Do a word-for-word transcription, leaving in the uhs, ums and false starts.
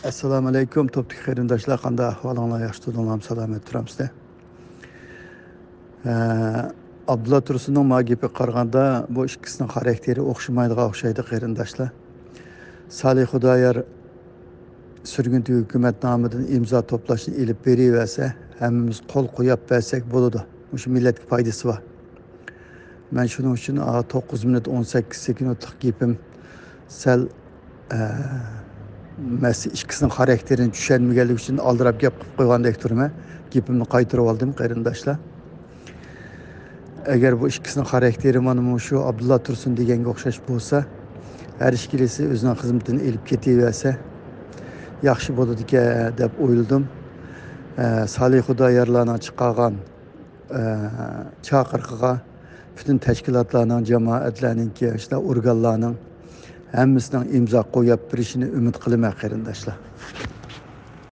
ئەسسالامۇ ئەلەيكۇم، توپتىكى قېرىنداشلار، قانداق ئەھۋالىڭلار؟ ياخشى تۇردۇڭلارمۇ؟ سالامەت تۇرامسىلەر؟ ئە، ئابدۇللا تۇرسۇننىڭ ما گېپىگە قارىغاندا، بۇ ئىككىسىنىڭ خاراكتېرى ئوخشىمايدىغان ئوخشايدۇ، قېرىنداشلار. سالىھ خۇدايار سۈرگۈندىكى ھۆكۈمەت نامىدىن ئىمزا توپلاشنى ئېلىپ بېرىۋەرسە، ھەممىمىز قول قويۇپ بەرسەك بولىدۇ. مۇشۇ مىللەتكە پايدىسى بار. مەن شۇنىڭ ئۈچۈن، ئا، توققۇز مىنۇت ئون سەككىز سېكۇنتلۇق گېپىم سەل، ئە، مەسىلە ئىككىسىنىڭ خاراكتېرىنى چۈشەنمىگەنلىكى ئۈچۈن ئالدىراپ گەپ قىلىپ قويغاندەك تۇرىمەن. گېپىمنى قايتۇرۇۋالدىم، قېرىنداشلار. ئەگەر بۇ ئىككىسىنىڭ خاراكتېرى مانا مۇشۇ ئابدۇللا تۇرسۇن دېگەنگە ئوخشاش بولسا، ھەر ئىككىلىسى ئۆزىنىڭ خىزمىتىنى ئېلىپ كېتىۋەرسە ياخشى بولىدىكەن دەپ ئويلىدىم. ئە، سالىھ خۇدايارلارنىڭ چىقارغان، ئە، چاقىرىقىغا پۈتۈن تەشكىلاتلارنىڭ، جامائەتلەرنىڭكى، شۇنداق ئورگانلارنىڭ ھەممىسىنىڭ ئىمزا قويۇپ بېرىشىنى ئۈمىد قىلىمەن، قېرىنداشلار.